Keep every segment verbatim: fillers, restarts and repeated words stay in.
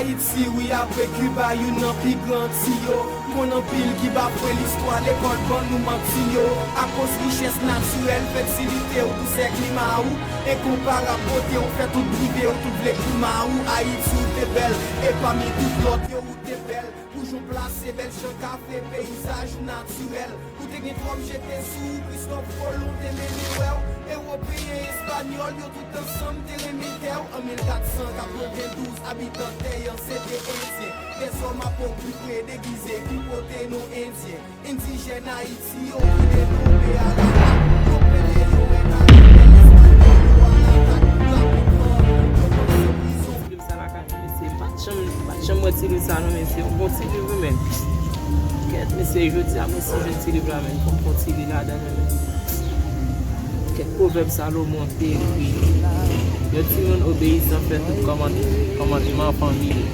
Ayiti, wi, apre Kiba, youn nan pi gran anti yo. Konn anpil ki bafwe listwa, lekòl ban nou manti yo. Akoz richès natirèl, fètilite w, dousè klima w, enkonparab bote w, fè tout drive w, tout vle klima w. Ayiti, ou te bèl, e pami tout lòt yo, ou te bèl. Boujon plase, bèl chan kafe, peyizaj ou natirèl. Ou te gen twòp jete sou ou, Kristòf Kolon te mennen wè w. Ewopeyen, espanyòl, yo tout ansanm te renmen tè w. An mil kat san katrevendouz, abitan tè an se te Endyen. Dèzòm apokrife degize ki pote non Endyen. Endijèn Ayiti yo ki te tonbe alakat. Yo pede yo wè nan espanyòl yo alakat. Lakou pran, yo panse prizon. Ti liv sa lakay mwen, mesye, m pa t janm, m pa t janm wè ti liv sa non, mesye, yon bon ti liv wi, men. Kèt, mesye, jodi a, mesye, jwenn ti liv la, men, fò m fè yon ti li ladan l, men. Kèt, Pwovèb Salomon te ekri, yon timoun obeyisan fè tout kòmand-, kòmandman fanmi li.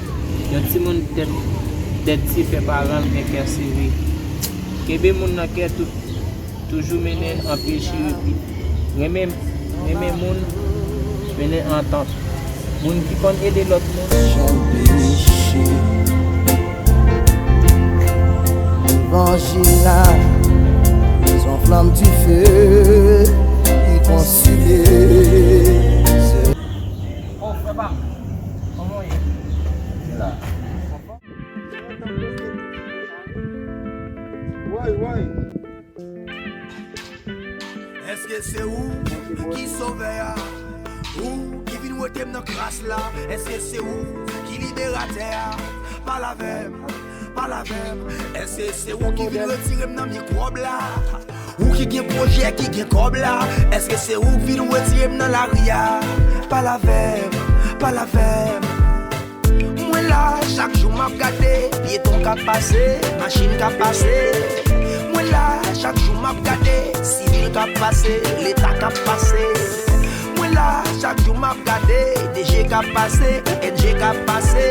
Yon timoun tèt, tèt di fè paran l gen kè sere. Kenbe moun nan kè tout Toujou mennen anpil chirepit. Renmen, renmen moun, mennen antant. Moun ki konn ede lòt moun. Jan peche. Levanjil la, se yon flanm dife ki konsime. Oh, frè pa m. Kòman w ye? Woy, woy. Èske se ou ki sovè a? Ou ki vin wete m nan kras la? Èske se ou ki liberatè a? Pale avè m, pale avè m. Èske se ou ki vin retire m nan mikwòb la? Ou ki gen pwojè, ki gen kòb la? Èske se ou ki vin retire m nan lari a? Pale avè m, pale avè m. Mwen la, chak jou m ap gade, pyeton k ap pase, machin k ap pase. Mwen la, chak jou m ap gade, sivil k ap pase, leta k ap pase. Mwen la, chak jou m ap gade, D G k ap pase, O N G k ap pase.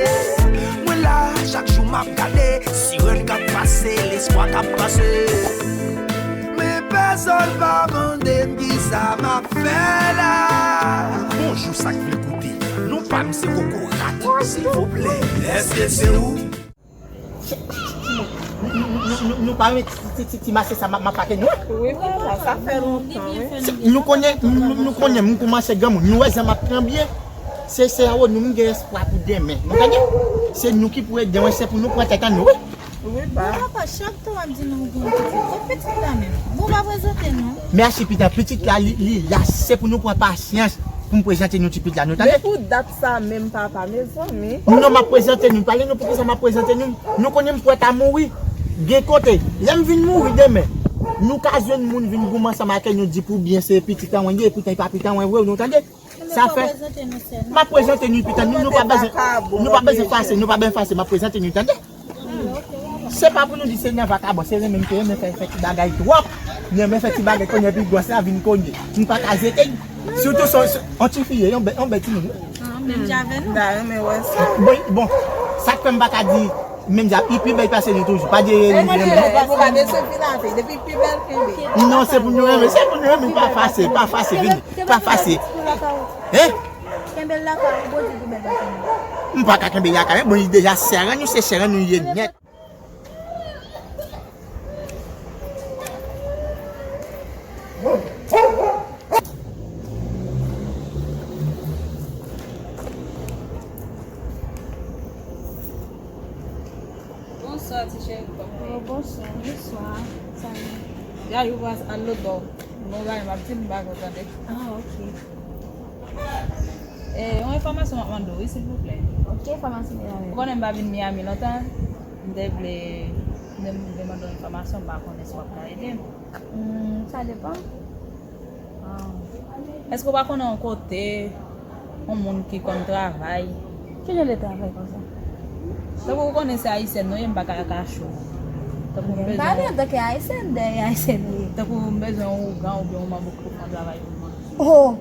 Mwen la, chak jou m ap gade, sirèn k ap pase, lespwa k ap pase. Men pèsonn pa mande m kisa m ap fè la. Bonjou, sa k vle koute? Non pa m se Kokorat, silvouplè. Èske se ou? Nou, nou, nou, nou pa renmen ti, ti, ti, ti mache sa m ap, m ap pake nou? Wi, papa, sa fè lontan, wi. Se, nou konnen, nou, nou, nou konnen, m kòmanse granmoun. Nou wè jan m ap tranble. Se, se anwo nou m gen espwa pou demen. Nou tande? Se nou ki pou ede mwen, se pou nou pran tèt an nou, wi. Wi, ba. Papa, chak tan w ap di nou ou gen pitit. Kot pitit la menm? Bon, pa prezante nou. Mèsi, pitit. Pitit la, li, li la. Se pou nou pran pasyans pou m prezante nou ti pitit la. Nou tande? Men pou dat sa menm, papa, mezanmi. Non, m ap prezante nou. Pale nou poukisa m ap prezante nou. Nou konnen m prèt a mouri. Gen kote. Lè m vin mouri demen, nou ka jwenn moun vin goumen ansanm ak nou, di pou byen se pitit an mwen ye, poutan e pa pitit an mwen vre, nou tande? Sa fè, m ap prezante nou, pitit an nou, nou pa bezwen, nou pa bezwen fase, nou pa bezwen fase, m ap prezante nou, tande? Se pa pou nou di se nan vakabon, se renmen m te renmen fè, fè ti bagay twòp. M renmen fè ti bagay kounye pi gwòs la vin kounye. M pa ka jete l. Sitou se, se, yon ti fi, yon bèl, yon bèl timoun. Ah, menm jan avè nou. M ta renmen wè sa. Bon, bon, sa k fè m pa ka di, menm jan, li pi bèl pase nou toujou. Pa di, eh, nou renmen. Ou pa, ou pa bezwen fin avè, depi pi bèl, kenbe. Non, se pou nou renmen, se pou nou renmen, pa fase, pa fase, vini, pa fase. Hein? Kenbe l lakay ou, Bondye pi bèl pase nou. M pa ka kenbe l lakay, bon, li deja sè an nou, se sè an nou ye nèt. Bonswa, ti cheri, kòman w ye? Oh, bonswa. Bonswa. Sa ye? Gade, ou pa al lòt bò. Mwen pa, m ap di m pa konn tande. Ah, ok. Eh, yon enfòmasyon m ap mande w, wi, silvouplè. Ki enfòmasyon, medam? Ou konnen m pa vin Miami lontan. M te vle, m te, m te mande w enfòmasyon, m pa konnen si w ap ka ede m. Hmm, sa depann. Ah. Èske w pa konnen yon kote, yon moun ki konn travay? Ki jan de travay konsa? Tankou ou konnen se ayisyèn nou ye, m pa ka kache w. Tankou m bezwen. M pa vle antanke ayisyèn, dèyè ayisyèn ou ye. Tankou m bezwen yon ougan oubyen yon manbo ki pou fè yon travay pou mwen. Oh!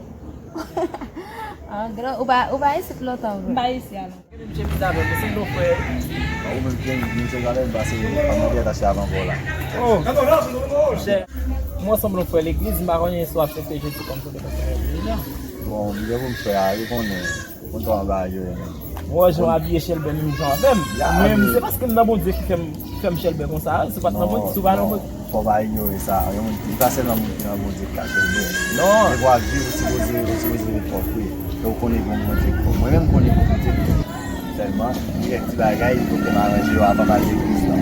Ah, gran, ou pa, ou pa isit lontan vre? M pa isi a non. Gen yon chemiz avè m, se yon frè. Ou menm ki gen yon chemiz avè m, pase a mande atache avan kò la. Oh! Monchè, mwen sanble yon frè legliz, m pa konnen si w aksepte Jezi kòm sovè pèsonèl ou deja. Bon, m gen pou m fè a, ou konnen, ou konn kòman bagay yo ye menm. Wè jan w abiye chèlbè menm jan avè m. Men se paske m nan Bondye ki fè m, ki fè m chèlbè konsa. Se pa t nan Bondye, si w pa nan Bondye. Fò w pa inyore sa. Yon moun, li pa sèlman moun ki nan Bondye ki ka chèlbè. Non. Lè w ap viv, ou sipoze, ou sipoze ret pwòp wi. E ou konnen gen yon Bondye ki fò. Mwen menm m konnen gen yon Bondye ki fò. Sèlman, gen kèk ti bagay, fòk m aranje yo avan m al legliz la.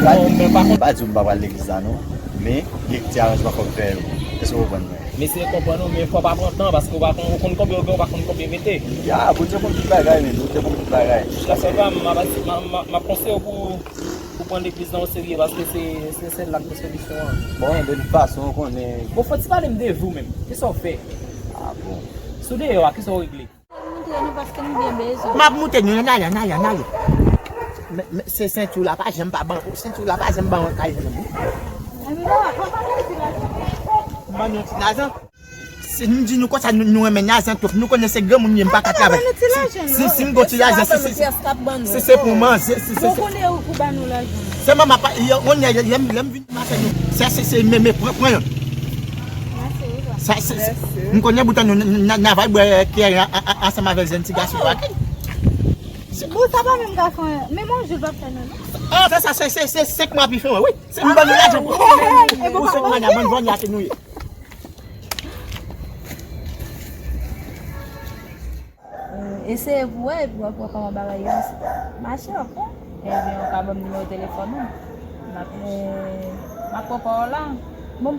Non, men pa konn. M pa di w m pa pral legliz la non. Men, gen ti aranjman fòk fè yo. Èske w konprann mwen? Men se konprann ou, men fò w pa pran tan, paske w pa konn, ou konn konbyen ou gen, ou pa konn konbyen mete. Ya, Bondye konn tout bagay, men, Bondye konn tout bagay. Jiskaske m, m, m, m ap konseye w pou, pou pran legliz la o serye, paske se, se sèl la ki gen solisyon an. Bon, de tout fason, ou konnen. Bon, fò w ti pale m de vi w menm. Kisa w fè? Ah bon. Si w deyò a, kisa w regle? Montre nou paske nou byen bezwen. M ap montre nou, ann ale, ann ale, ann ale. Men, men, se senti w la, pa janm pa ban, senti w la, pa janm ban yon kay janm. M ban nou yon ti lajan. Si nou di nou konsa, nou, nou renmen lajan twòp. Nou konnen se granmoun m ye, m pa ka travay. Si, si, si m gon ti lajan, si, si, si, si se pou manje, si, si, si. Se manman pa, yon, yon, lè, lè, lè m vin mache nou. Se, se, se, men, men, pran, pran yon. Sa, se, m konnen bouton nou, n, n, n, n a va bwè kè a, a, a, ansanm avèk jèn ti gason yo, ok? Bon, sa pa menm gason an. Men bon, Jules p ap fè non, non. Ah, se sa, se, se, se senk mwa pi fen, wi. Se m ban nou lajan pou, pou senk mwa, nan bann vòlè nou ye. Eseye pou wè, epi w ap wè kòman bagay yo mache ankò. Ebyen, ou ka ban m nimewo telefòn ou. M ap, m ap pran pawòl la.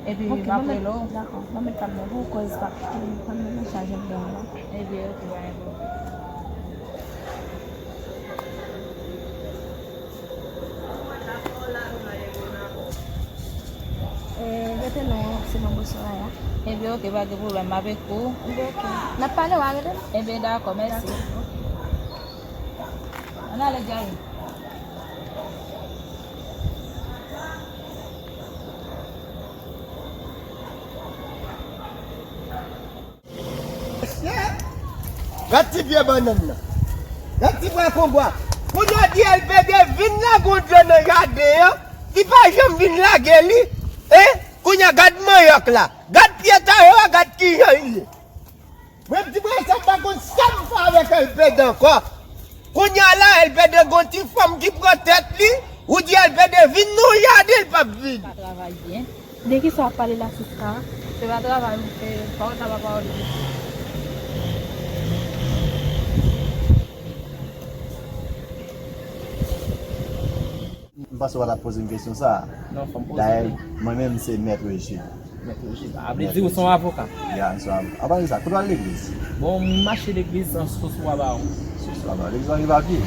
Epi m ap rele w. Dakò. Ban m met kab mwen pou w koz pa, pa, pa, pa chaje m dan la. Ebyen, ok, pa gen pwoblèm. E, rete non, se non, bonswa ya. Ebyen, ok, pa gen pwoblèm, m ap ekri w. Ebyen, ok. N ap pale, w a rele m? Ebyen, dakò, mèsi. Dakò, ok. Ann ale, Jerry. Gad ti pye bannann nan. Gad ti pye konbwa. Kounye a di L P D vin lage yon dlo nan jaden an. Li pa janm vin lage li. E kounye a gad manyòk la. Gad pye tayè a, gad kijan li ye. Mwen m di mwen sa m pa konn sa m fè avèk L P D ankò. Kounye a la, L P D gon ti fanm ki pran tèt li. Ou di L P D vin nan jaden, li p ap vin. Pa travay byen. De kisa w ap pale la, sista? Se pa travay ou fè, pawòl sa pa pawòl ou. M panse w pa t ap poze m kesyon sa a. Non, fò m poze. Dayè, mwen menm se Mèt Rejid. Mèt Rejid. A vle di ou se yon avoka? Ya, m se yon avoka. Apa de sa, kote w al legliz? Bon, m mache legliz nan Soswa Bawon. Soswa Bawon. Legliz pa gen papye?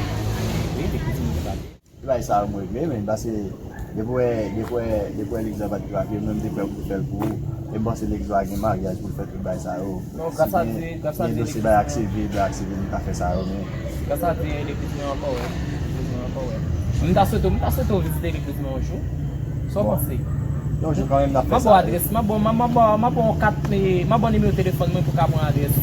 Wi, legliz mwen gen papye. Ti bagay sa yo m regle, men, paske depi w wè, depi w wè, depi w wè legliz la pa t gen papye, mwen m te prè pou m fè l pou ou. E m panse legliz la gen maryaj pou l fè tout bagay sa yo. Non, gras a Dye, gras a Dye, legliz mwen. Si gen dosye bagay ak sivil, bagay ak sivil, m ka fè sa yo, men. Gras a Dye, legliz mwen ankò wè. Legliz mwen ankò wè. M ta swete, m ta swete w vizite legliz mwen yon jou. Sa w panse? Yon jou kanmenm n ap fè sa. M ap ba w adrès, m ap ba w, m ap ba w, m ap ba w yon kat, e, m ap ba w nimewo telefòn mwen pou w ka pran adrès.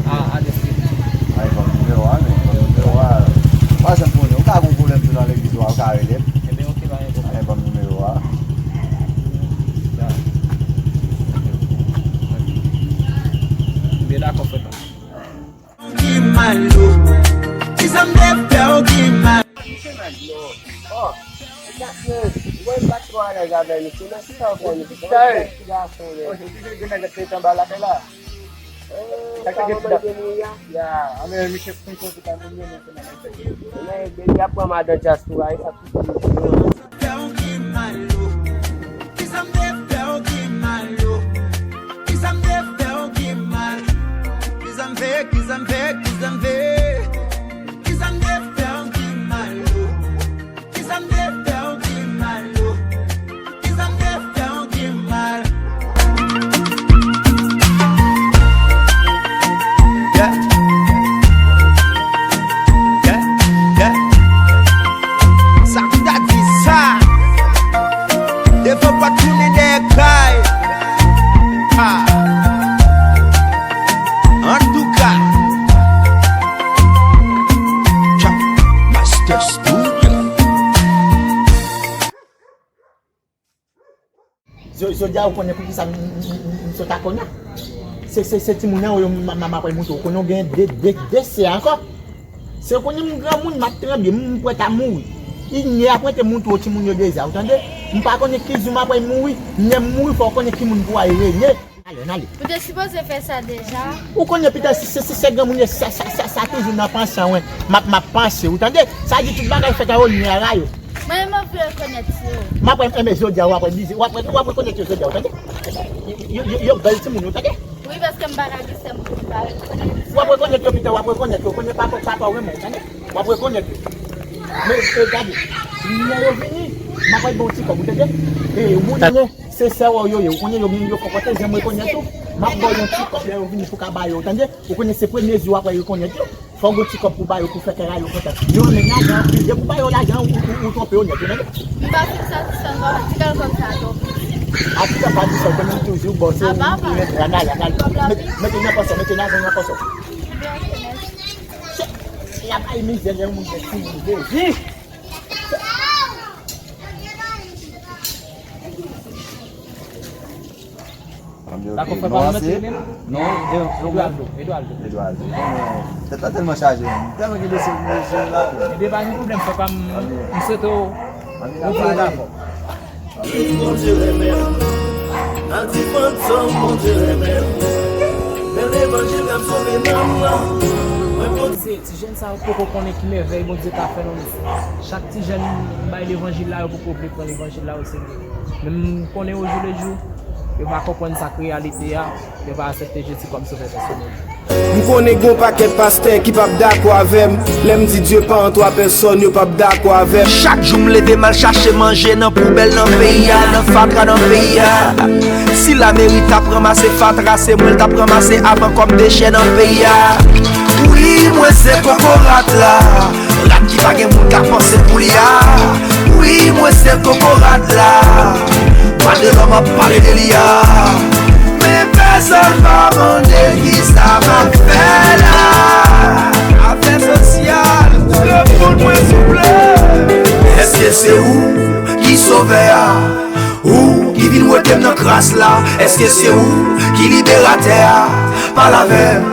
A, adrès legliz. Ay, ban m nimewo a, men, ban m nimewo a. M pa janm konnen. Ou ka gen yon pwoblèm tou nan legliz ou a, ou ka rele m. Ebyen, ok, pa gen pwoblèm. Ay, ban m nimewo a. Ya. Byen dakò, frè pa m. Ki mal ou? Kisa m te fè w ki mal? Depi ap pran madan dyaspora, e sa tout moun. Fè w ki mal ou? Kisa m te fè w ki mal ou? Kisa m te fè w ki mal? Kisa m fè, kisa m fè, kisa m fè? Kisa m te fè w ki mal ou? Kisa m te fè w ki mal ou? Kisa m te fè w ki mal? Yeah. Yeah, yeah. Sa ki ta di sa? Devan pòt tounen dèyè kay. Ha. Antouka. Master Studio. Jodi a, ou konnen poukisa m, m, m, m sot ak Konya? Se, se, se timoun nan yo m, m, m, m ap montre w. Ou konnen w gen de, de, de sè ankò. Se konnen m granmoun, m ap tranble, m, m prèt a mouri. Inye apre te montre w timoun yo deja, ou tande? M pa konnen ki jou m apral mouri, lè m mouri, fò w konnen ki moun pou w al renye. Ale, n ale. Ou te sipoze fè sa deja. Ou konnen pita si se, si se granmoun ye, sa, sa, sa, sa toujou nan panse, wen. M ap, m ap panse, ou tande? Sa di tout bagay fèt a onye a rayo. Mwen, mwen vle rekonèt yo. M ap, enben, jodi a, w ap blize, w ap, w ap rekonèt yo jodi a, ou tande? Yo, yo, yo bèl timoun, ou tande? Wi, paske m pa ka gen sè m pou m pa rekonèt. W ap rekonèt yo pita, w ap rekonèt yo, konnen papa, papa w renmen w, tande? W ap rekonèt yo. Men, e, gade, lè yo vini, m ap bay bon ti kòb, ou tande? E, ou konnen, se sè w yo ye, ou konnen yo gen, yo fò kote, janm rekonèt ou. M ap ba w yon ti kòb lè yo vini pou ka ba yo, ou tande? Ou konnen se premye jou w ap rekonèt yo. Fò w gon ti kòb pou ba yo, pou fè kè a yo kontan. Yo renmen lajan anpil. Depi w ba yo lajan, ou, ou, ou twonpe yo nèt, ou tande? M pa fin satisfè ankò, ti kal kòb sa twò piti. A ti kal pa di sa, ou konnen m toujou bon, se ou, ou renmen, ann ale, ann ale. Mete, mete nan pòch ou, mete lajan nan pòch ou. Byen, ok, mèsi. Se, y ap bay mizè lè yon moun gen timoun, Jezi! Dakò, frè pa m, mete li menm? Non, Eduardo, Eduardo. Eduardo. Tèt la tèlman chaje, menm. Tèlman gen dosye pou mesye la. Ebyen, pa gen pwoblèm, frè pa m, m swete w bon travay. Bondye renmen m. N a di fantom, Bondye renmen m. Men levanjil k ap sove nanm nan. Mwen konn se ti jèn sa yo poko konnen ki mèvèy Bondye ka fè nan nou. Chak ti jèn m bay levanjil la, yo poko vle pran levanjil la oserye. Men m konnen ojoulejou, yo pa konprann sa k reyalite a, yo pa aksepte Jezi kòm Sovè pèsonèl. M konnen gon pakèt pastè ki p ap dakò avè m. Lè m di Dye pa an twa pèsòn, yo p ap dakò avè m. Chak jou m leve m al chache manje nan poubèl nan peyi a, nan fatra nan peyi a. Si lameri t ap ranmase fatra, se mwen l t ap ranmase avan kòm dechè nan peyi a. Wi, mwen se kokorat la. Rat ki pa gen moun k ap panse pou li a. Wi, mwen se kokorat la. Mwa de lòm ap pale de li a. Men pèsonn pa mande kisa m ap fè la. Afè sosyal, reponn mwen souple. Èske se ou ki sovè a? Ou ki vin wete m nan kras la? Èske se ou ki liberatè a? Pale avè m,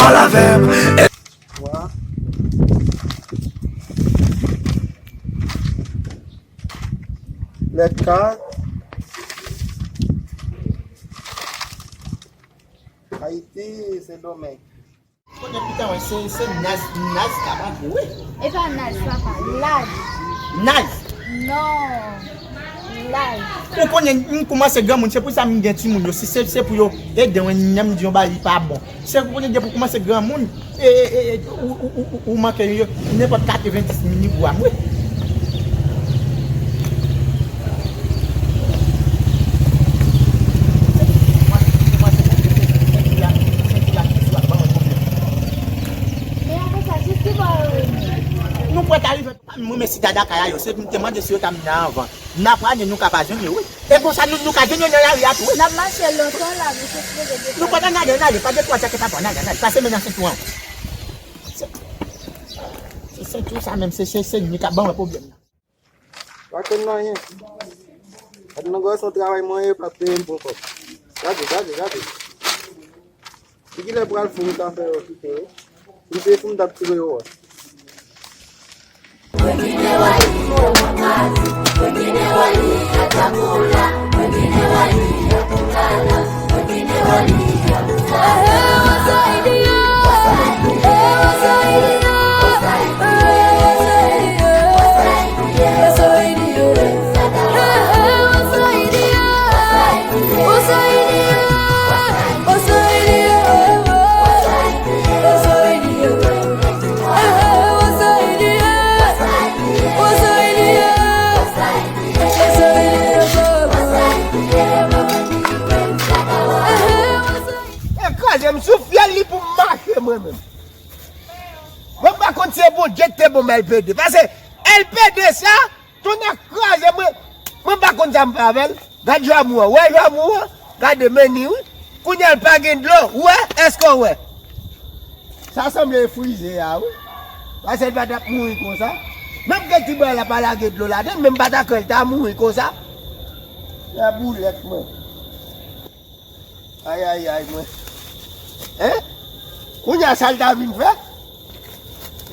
pale avè m. Wa. Lèt ka. Ayiti, Sendomeng. Konnen pita wè, se, se naz, naz ka pa kou, wi. E pa naz, papa, laj. Naz? Non. Laj. Ou konnen, m koumanse granmoun, se pou sa m gen timoun yo. Si se, se pou yo ede mwen, lè m di yon bagay li pa bon. Se pou konnen depi w koumanse granmoun, e, e, e, e, ou, ou, ou, ou, ou manke yo, nenpòt katrevenndis minit ou a mwe. Men apre sa, jis ki bò yo ye? Nou pwèt arive. Mwen, men si dada kay a yo, se m te mande si yo ta mennen anvan. N ap ane, nou ka pa jwenn yo, wi. E konsa, nou, nou ka jwenn yo nan lari a tou, wi. N ap mache lontan la, nou sipoze desann. Nou pa t ann ale, ann ale, pa de twa sa ki pa bon, ann ale, ann ale. Pase men nan senti w an. Se, se senti w sa menm, se, se, se li k ap ban mwen pwoblèm nan. Pa konn anyen. Gad nan gòj, se yon travay mwen ye, pa peye m pou kòb. Gade, gade, gade. Kilè pral fou m ta fè yo kite yo. Si m te fou m t ap tou yo wè. E kraze m sou fyèl li pou m mache mwen menm. Mwen m pa konn si se Bondye ki te ban m L P D. Paske L P D sa, tonnè kraze mwen. Mwen pa konn sa m fè avè l. Gad Jwamou an. Wè Jwamou an? Gade men li wi. Kounye a l pa gen dlo. Ou wè? Èske w wè? Sa sanble frize a wi. Paske l pa t ap mouri konsa. Menm ke ti bòy la pa lage dlo ladan l, men m pa ta kwè l ta mouri konsa. Nan boulèt mwen. Ayayay mwen. Hein? Kounye a sa l ta vin fè?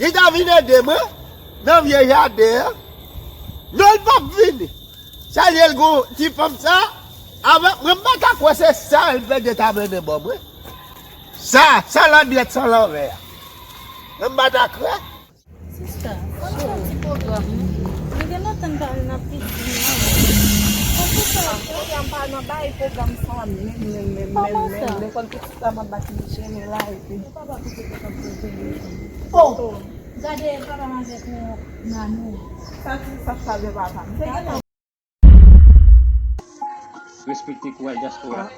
Li ta vin ede mwen nan vye jaden an. Non, l p ap vini. Sa l ye, l gon ti fanm sa avèk mwen, m pa ta kwè se sa l pede ta mennen ban mwen. Sa, sa landrèt sa lanvè a. Mwen m pa ta kwè. Sista, fò n fè yon ti pwogram, wi. Nou gen lontan n pa al nan pizin an. Fò n fè sa. Pwogram pa nan bay pwogram sa menm, menm, menm, menm, menm. Lekòl pitit la m ap bat li chene la epi. Papa pitit la k ap poze li. Oh! Gade papa m avèk yon nanou. Sa ti sa k pale papa m. Se gen Respekte kouraj dyaspora.